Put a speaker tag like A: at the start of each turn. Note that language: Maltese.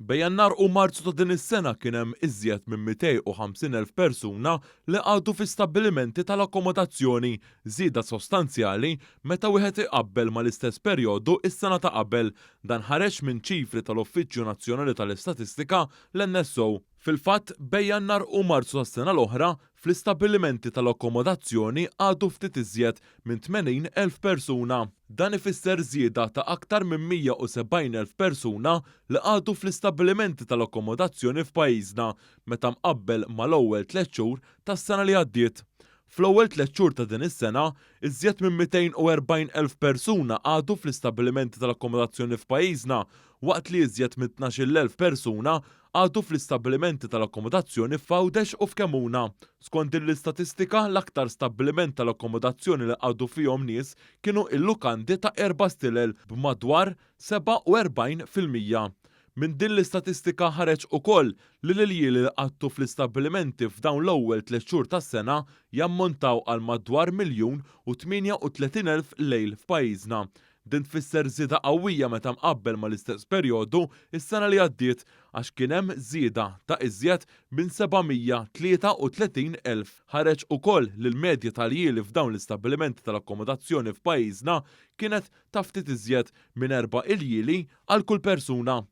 A: Bejn Jannar u Marzu ta' din is-sena kien hemm iżjed minn 250,000 persuna li qagħdu fi stabbilimenti tal-akkomodazzjoni, żieda sostanzjali meta wieħed iqabbel mal-istess perjodu s-sena ta' qabel. Dan ħareġ minn ċifri tal-Uffiċċju Nazzjonali tal-Istatistika, l-NSO. Fil-fatt, bejn Jannar u Marzu tas-sena l-oħra, fl-istabbilimenti tal-akkomodazzjoni qagħdu ftit iżjed minn 80,000 persuna. Dan ifisser żieda ta' aktar minn 170,000 persuna li qagħdu fl-istabbilimenti tal-akkomodazzjoni f'pajjiżna meta mqabbel mal-ewwel tlett xhur tas-sena li għaddiet. Fl-ewwel tlett xhur ta' din is-sena, iżjed minn 240,000 persuna qagħdu fl-istabbilimenti tal-akkomodazzjoni f'pajjiżna waqt li iżjed minn 12,000 persuna qagħdu fl-istabbilimenti tal-akkomodazzjoni f'Għawdex u f'Kemmuna. Skont din l-istatistika, l-aktar stabbiliment tal-akkomodazzjoni li qagħdu fihom nies kienu l-lukandi ta' erba' stilel b'madwar 47%. Minn din l-istatistika ħareġ ukoll li l-iljieli li qagħdtu fl-istabbilimenti f'dawn l-ewwel tlett xhur tas-sena jammontaw għal madwar 1,038,000 lejl f'pajjiżna. Din tfisser żieda qawwija meta mqabbel mal-istess perjodu s-sena li għaddiet għax kien hemm żieda ta' iżjed minn 733,000. Ħareġ ukoll li l-medja tal-ljieli f'dawn l-istabbilimenti tal-akkomodazzjoni f'pajjiżna kienet ta' ftit iżjed minn erba' iljieli għal kull persuna.